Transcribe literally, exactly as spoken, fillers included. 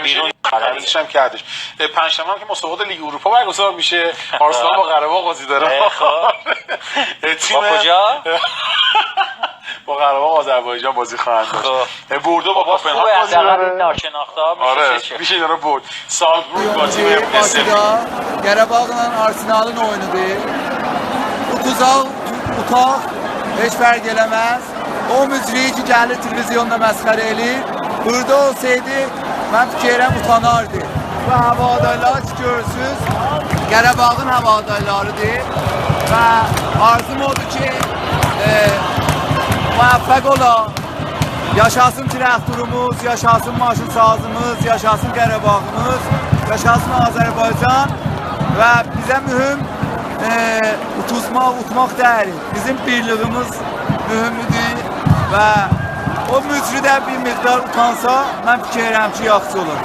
بیرون. خریدش هم کردش. اه، پنجشنبه هم که مسابقات لیگ اروپا برگزار می‌شه. آرسنال با قره‌باغ بازی داره. اه، خب. اه، تیم با کجا؟ با قره‌باغ آذربایجان بازی خواهند داشت. خب. اه، بوردو با بابا، خوبه، کوپنهاگ بازی حداقل داره. این ناچناختا می‌شه آره، چه چه. می‌شه اینا رو برد. سالزبورگ با تیم اف اس ام. قره‌باغلا آرسنالین اویونودور. اوتوزاق، اوتاق، هئچ فرق ائله‌مز. او مجری کی گلیر تلویزیوندا مسخره ائله‌ییر، بوردا اولسایدی، من فیکر ائلیرم اوتاناردی. بو هوادارلار کی گؤرورسونوز، قره‌باغین هوادارلاریدیر و آرزوم اودور کی، ائ، موفق اولا. یاشاسین تراکتوروموز، یاشاسین ماشین‌سازیمیز، یاشاسین قره‌باغیمیز، یاشاسین آذربایجان و بیزه مهم، ائ، اوتوزماق، اوتماق دئییل. بیزیم بیرلیگیمیز مهمدور و او مجری ده بیر مقدار اوتانسا، من فیکر ائلیرم کی، یاخشی اولار.